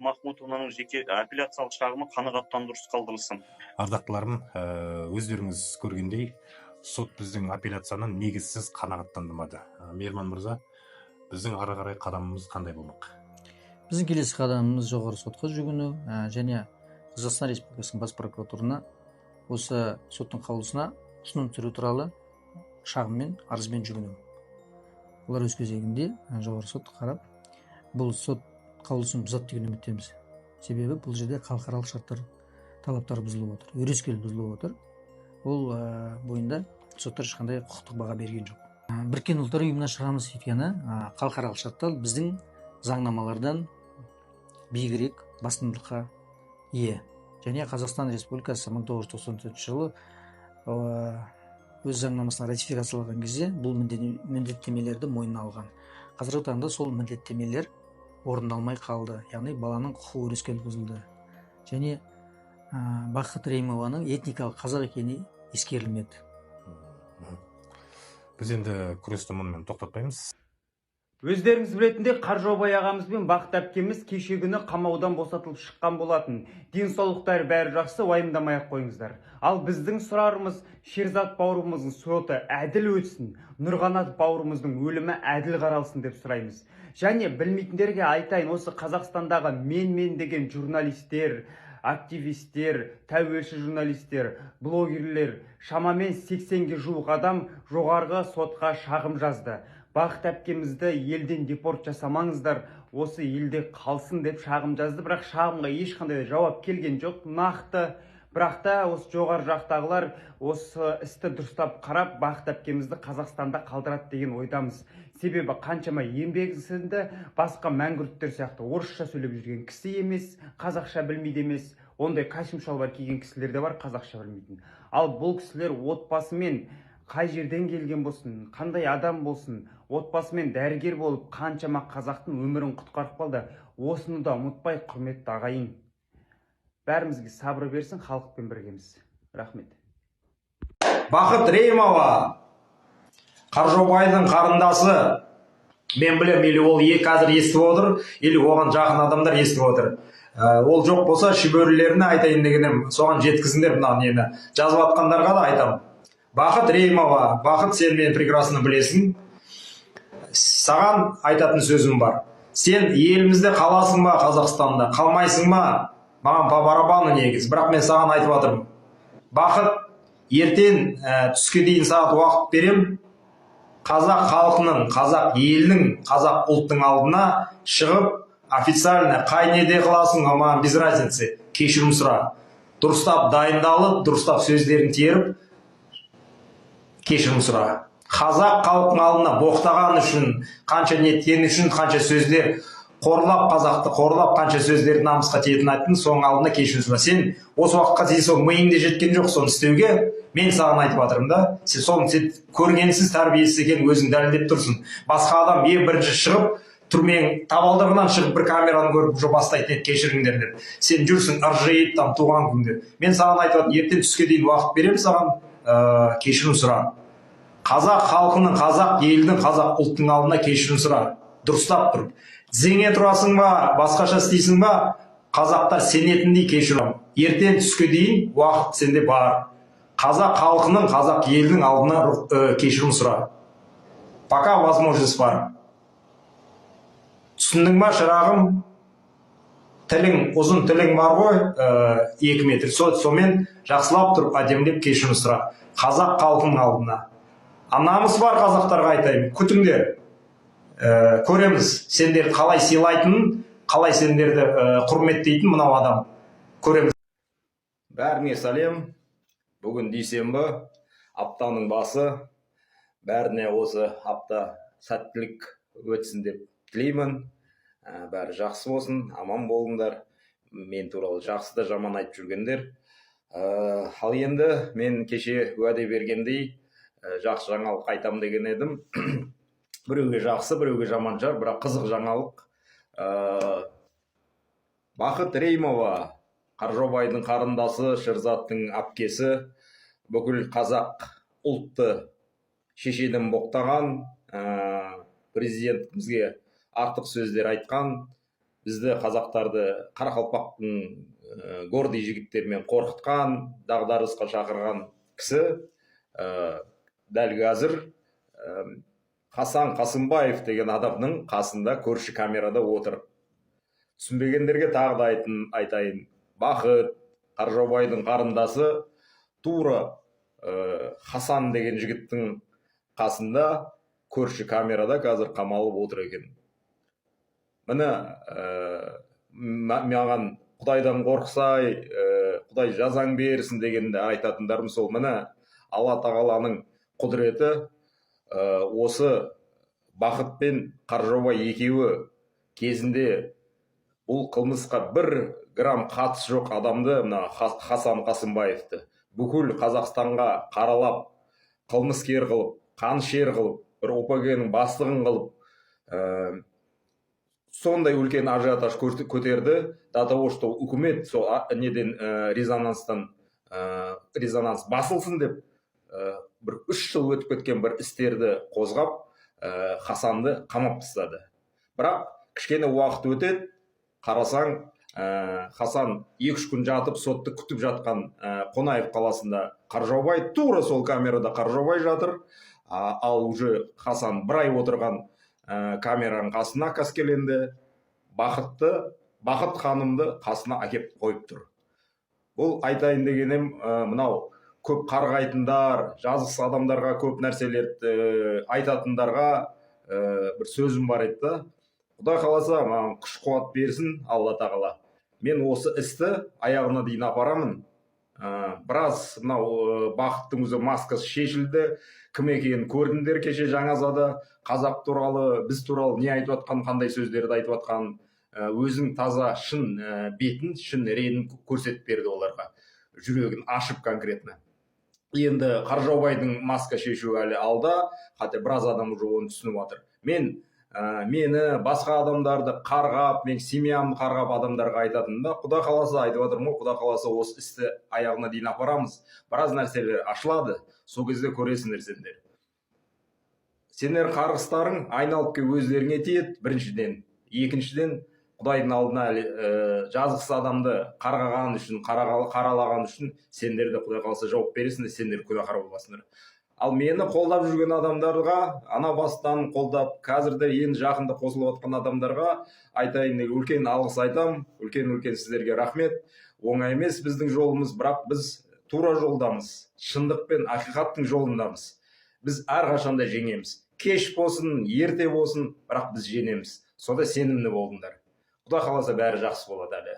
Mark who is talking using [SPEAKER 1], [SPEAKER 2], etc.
[SPEAKER 1] Махмутованың жеке апелляциялық шағымы қанағаттандырусыз қалдырылсын.
[SPEAKER 2] Ардақтыларым, өздеріңіз көргендей, сот біздің апелляцияны негізсіз қанағаттандырмады. Мейірман мырза, біздің ары қарай қадамымыз қандай болмақ?
[SPEAKER 3] Біздің келесі қадамымыз Жоғары сотқа жүгіну және Қазақстан Республикасының Бас прокуратурына осы соттың қаулысына ұсыным түсіру туралы шағыммен, арызбен жүгіну. Олар өз кезегінде Жоғары сот қарап, бұл сот қаулысын бұзады деген үміттеміз. Себебі бұл жерде халықаралық шарттар талаптары бұзылып отыр, өрескел бұзылып отыр. Ол бойында соттар ешқандай құқықтық баға берген жоқ. Біріккен Ұлттар Ұйымына шығамыз, өйткені халықаралық шарттар біздің заңнамалардан биігірек басымдылыққа ие. Және Қазақстан Республикасы 1994 жылы өз заңнамасын ратификациялаған кезде бұл міндеттемелерді мойнына алған. Қазіргі таңда сол міндеттемелер орындалмай қалды, яғни баланың құқығы өрескел бұзылды. Және Бақыт Реймованың этникалық қазақ екені ескерілмеді.
[SPEAKER 2] Біз енді күресті мұнымен тоқтатпаймыз.
[SPEAKER 4] Өздеріңіз білетіндей, Қаржаубай ағамыз бен Бақыт әпкеміз кеше күні қамаудан босатылып шыққан болатын. Денсаулықтары бәрі жақсы, уайымдамай ақ қойыңыздар. Ал біздің сұрарымыз: Шерзат бауырымыздың соты әділ өтсін, Нұрғанат бауырымыздың өлімі әділ қаралсын деп сұраймыз. Және білмейтіндерге айтайын, осы Қазақстандағы мен-мен деген журналистер, активистер, тәуелсіз журналистер, блогерлер, шамамен 80-ге жуық адам Жоғарғы сотқа шағым жазды. Бақыт әпкемізді елден депорт жасамаңыздар, осы елде қалсын деп шағым жазды. Бірақ шағымға ешқандай да жауап келген жоқ нақты. Бірақ та осы жоғары жақтағылар осы істі дұрыстап қарап, Бақыт әпкемізді Қазақстанда қалдырады деген ойдамыз. Себебі қаншама еңбегі сіңді, басқа мәңгүрттер сияқты орысша сөйлеп жүрген кісі емес, қазақша білмейді емес. Ондай костюм шалбар киген кісілер де бар қазақша білмейтін. Ал бұл кісілер отбасымен, қай жерден келген болсын, қандай адам болсын, отбасымен дәрігер болып, қаншама қазақтың өмірін құтқарып қалды. Осыны да ұмытпайық, құрметті ағайын. Бәрімізге сабыр берсін, халықпен біргеміз. Рахмет.
[SPEAKER 5] Бақыт Реймова, Қаржаубайдың қарындасы, мен білем, или ол қазір естіп отыр, или оған жақын адамдар естіп отыр. Ол жоқ болса, шүберелеріне айтайын деген едім, соған жеткізіңдер. Мына нені жазып жатқандарға да айтамын. Бақыт Реймова, Бақыт, сен мені прекрасно білесің. Саған айтатын сөзім бар: сен елімізде қаласың ба, Қазақстанда қалмайсың ба, маған по барабану негізі. Бірақ мен саған айтып жатырмын, Бақыт, ертең түске дейін сағат уақыт берем. Қазақ халқының, қазақ елінің, қазақ ұлттың алдына шығып, официально, қай неде қыласың, маған без разницы, кешірім сұра. Дұрыстап дайындалып, дұрыстап сөздерін теріп, кешірім сұра. Қазақ халқының алдына боқтаған үшін, қанша неткен үшін, қанша сөздер қорлап, қазақты қорлап, қанша сөздер намысқа тиетін айттың, соның алдына кешірім сұра. Сен осы уақытқа дейін сол миыңда жеткен жоқ соны істеуге. Мен саған айтып жатырмын да, сен соны, сен көргенсіз, тәрбиесіз екенін өзің дәлелдеп тұрсың. Басқа адам ең бірінші шығып, түрменің табалдырығынан шығып, бір камераны көріп, уже бастайтын еді «кешіріңдер» деп. Сен жүрсің ыржиып там туған күнде. Мен саған айтып жатырмын, ертең түске дейін уақыт беремін саған, кешірім сұра. Қазақ халқының, қазақ елінің, қазақ ұлттың алдына кешірім сұра. Дұрыстап тұрып, тізеңе тұрасың ба, басқаша істейсің ба, қазақтар сенетіндей кешірім. Ертең түске дейін уақыт сенде бар. Қазақ халқының, қазақ елінің алдына кешірім сұра, пока возможность бар. Түсіндің ба, шырағым? Тілің ұзын, тілің бар ғой, 2 метр. Сонымен жақсылап тұрып, әдемілеп кешірім сұра қазақ халқының алдына. А намыс бар қазақтарға айтайын, күтіңдер, көреміз сендерді қалай сыйлайтынын, қалай сендерді құрметтейтін мынау адам, көреміз.
[SPEAKER 6] Бәріне сәлем! Бүгін дүйсенбі, аптаның басы. Бәріне осы апта сәттілік өтсін деп тілеймін. Бәрі жақсы болсын, аман болыңдар. Мен туралы жақсы да, жаман айтып жүргендер. Ал енді мен кеше уәде бергендей, жақсы жаңалық айтам деген едім. Біреуге жақсы, біреуге жаман шығар, бірақ қызық жаңалық. Бақыт Реймова, Қаржаубайдың қарындасы, Шерзаттың әпкесі, бүкіл қазақ ұлтты шешеден боқтаған, президентімізге артық сөздер айтқан, Бізді, қазақтарды, қарақалпақтың гордый жігіттерімен қорқытқан, дағдарысқа шақырған кісі дәл қазір Хасан Қасымбаев деген адамның қасында көрші камерада отыр. Түсінбегендерге тағы да айтайын: Бақыт Қаржаубайдың қарындасы тура Хасан деген жігіттің қасында көрші камерада қазір қамалып отыр екен. Міне, маған «Құдайдан қорықсай, Құдай жазаң берсін» дегенді айтатындарым сол. Міне, Алла тағаланың құдіреті, осы Бақыт пен Қаржаубай екеуі кезінде бұл қылмысқа бір грамм қатысы жоқ адамды, мына Хасан Қасымбаевты бүкіл Қазақстанға қаралап, қылмыскер қылып, қанішер қылып, бір ОПГ ның бастығын қылып, сондай үлкен ажиотаж көтерді, до того что үкімет сол неден, резонанстан, резонанс басылсын деп, бір 3 жыл өтіп кеткен бір істерді қозғап, Хасанды қамап тастады. Бірақ кішкене уақыт өтеді, қарасаң, Хасан 2-3 күн жатып, сотты күтіп жатқан Қонаев қаласында Қаржаубай, тура сол камерада Қаржаубай жатыр. Ал уже Хасан бір ай отырған камераның қасына Қаскеленде Бақытты, Бақыт ханымды қасына әкеп қойып тұр. Бұл айтайын дегенім, мынау көп қарғайтындар, жазықсыз адамдарға көп нәрселерді айтатындарға бір сөзім бар еді да. Құдай қаласа, маған күш қуат берсін Алла тағала, мен осы істі аяғына дейін апарамын. Біраз мынау Бақыттың өзі маскасы шешілді, кім екенін көрдіңдер. Кеше Жаңазада қазақ туралы, біз туралы не айтып жатқан, қандай сөздерді айтып жатқанын, өзінің таза шын бетін, шын реңін көрсетіп берді оларға, жүрегін ашып конкретно. Енді Қаржаубайдың маска шешуі әлі алда, хотя біраз адам уже оны түсініп жатыр. Мені, басқа адамдарды қарғап, мен семьямды қарғап адамдарға айтатыным да, Құдай қаласа, айтып жатырмын ғой, Құдай қаласа, осы істі аяғына дейін апарамыз. Біраз нәрселер ашылады, сол кезде көресіңдер сендер. Сендер қарғыстарың айналып келіп өздеріңе тиеді, біріншіден. Екіншіден, Құдайдың алдына әлі, жазықсыз адамды қарғаған үшін, қаралаған үшін сендер де, Құдай қаласа, жауап бересіңдер, сендер күнәһар боласыңдар. Ал мені қолдап жүрген адамдарға, ана бастан қолдап, қазір де енді жақында қосылып жатқан адамдарға айтайын, үлкен алғыс айтамын, үлкен үлкен сіздерге рахмет. Оңай емес біздің жолымыз, бірақ біз тура жолдамыз, шындық пен ақиқаттың жолындамыз. Біз әрқашанда жеңеміз, кеш болсын, ерте болсын, бірақ біз жеңеміз. Сонда сенімді болыңдар, Құдай қаласа, бәрі жақсы болады әлі.